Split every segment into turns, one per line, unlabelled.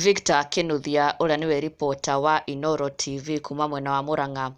Victor Kinuthia ũrĩa nĩwe reporter wa Inooro TV kuma mwena wa Murang'a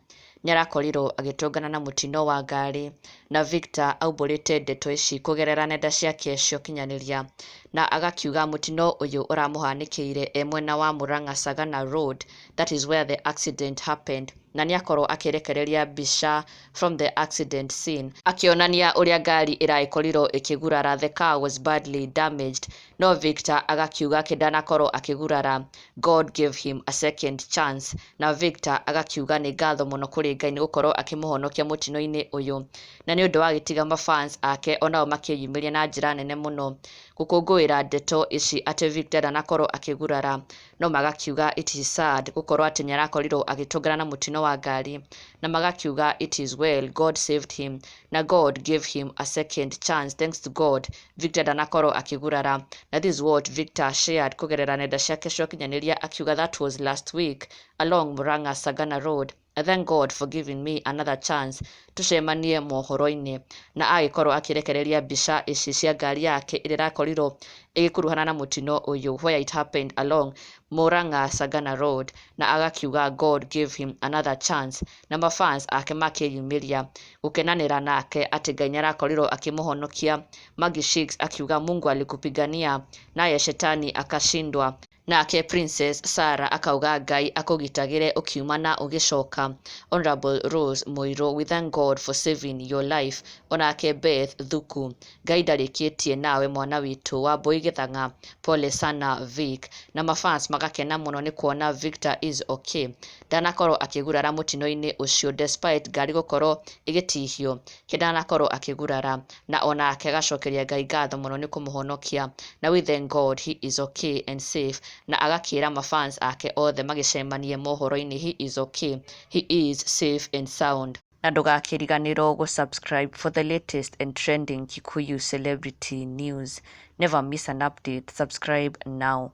nĩarakorirwo agĩtũngana na mũtino wa ngari, na Victor aumbũrĩte ndeto ici kũgerera nenda ciake cia ũkinyanĩria na agakiuga mũtino ũyũ ũramũhanĩkĩire e mwena wa Murang'a Sagana Road, that is where the accident happened, na nĩakorwo akĩrekereria mbica from the accident scene akĩonania ũrĩa ngari ĩragĩkorirwo ĩkĩgurara. The car was badly damaged, no Victor agakiuga ke ndanakorwo akĩgurara. God gave him a second chance, na Victor agakiuga nĩ ngatho mũno kũrĩ Ngai nĩ gũkorwo akĩmũhonokia mũtino-inĩ ũyũ, na nĩ ũndũ wa gĩtiga mafans ake onao makĩyumĩria na njĩra nene mũno gũkũngũĩra ndeto ici atĩ Victor ndanakorwo akĩgurara, no magakiuga it is sad gũkorwo atĩ nĩ arakorirwo agĩtũngana na mũtino wa ngari, na magakiuga it is well, God saved him na God gave him a second chance. Thanks to God, Victor ndanakorwo akĩgurara. Na this is what Victor shared kũgerera nenda ciake cia ũkinyanĩria, akiuga, "That was last week along Murang'a Sagana Road. I thank God for giving me another chance. Tucemanie mohoro-inĩ." Na agĩkorwo akĩrekereria mbica ici cia ngari yake ĩrĩa ĩrakorirwo ĩgĩkuruhana na mũtino ũyũ, where it happened along Murang'a Sagana Road, na agakiuga God gave him another chance, na mafans ake makĩyumĩria gũkenanĩra nake atĩ Ngai nĩarakorirwo akĩmũhonokia. Maggie Shix akiuga, "Mungu alikupigania naye shetani akashindwa." Nake Princess Sarah akauga, "Ngai akũgitagĩre ũkiuma na ũgĩcoka." Honorable Rose Mũirũ, "We thank God for saving your life." Onake Beth Thuku, "Ngai ndarĩkĩtie nawe mwana witũ." Wambui Gĩthang'a, "Pole sana Vic." Na mafans magakena mũno nĩ kuona Victor is okay, ndanakorwo akĩgurara mũtino-inĩ ũcio despite ngari gũkorwo ĩgĩtihio ke ndanakorwo akĩgurara, na onake agacokeria Ngai ngatho mũno nĩ kũmũhonokia, na we thank God he is okay and safe, na agakĩra mafans ake othe magĩcemanie mohoro-inĩ, he is okay, he is safe and sound. Na ndũgakĩriganĩrwo gũ-subscribe for the latest and trending Kikuyu celebrity news. Never miss an update. Subscribe now.